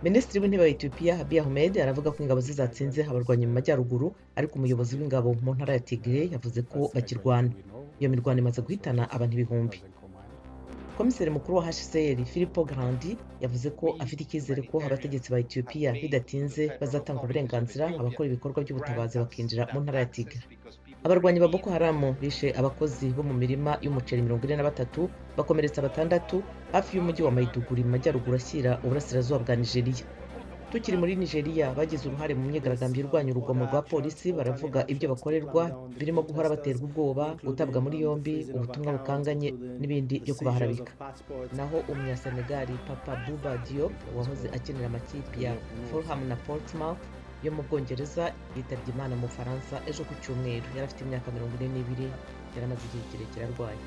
Minisitiri w'Intebe wa Etiyopiya, Abiy Ahmed, aravuga ko ingabo ze zatsinze abarwanyi mu majyaruguru, ariko umuyobozi w'ingabo mu ntara ya Tigre yavuze ko bakirwana. Iyo mirwano imaze guhitana abantu ibihumbi. Komiseri mukuru wa HCR, Filippo Grandi, yavuze ko afite icyizere ko abategetsi ba Etiyopiya bidatinze bazatanga uburenganzira abakora ibikorwa by'ubutabazi bakinjira mu ntara ya Tigre. Abarwanyi ba Boko Haram bishe abakozi bo mu mirima y'umuceri 43, bakomeretsa batandatu hafi y'umujyi wa Maiduguri mu majyaruguru ashyira uburasirazuba bwa Nigeria. Tukiri muri Nigeria, bagize uruhare mu myigaragambyo irwanya urugomo rwa polisi baravuga ibyo bakorerwa birimo guhora baterwa ubwoba, gutabwa muri yombi, ubutumwa bukanganye n'ibindi byo kubaharabika. Naho Umunyasenegali Papa Bouba Diop, wahoze akinira amakipe ya Fulham na Portsmouth yo mu Bwongereza, yitabye Imana mu Bufaransa ejo ku cyumweru. Yari afite imyaka 42, yari amaze igihe kirekire arwaye.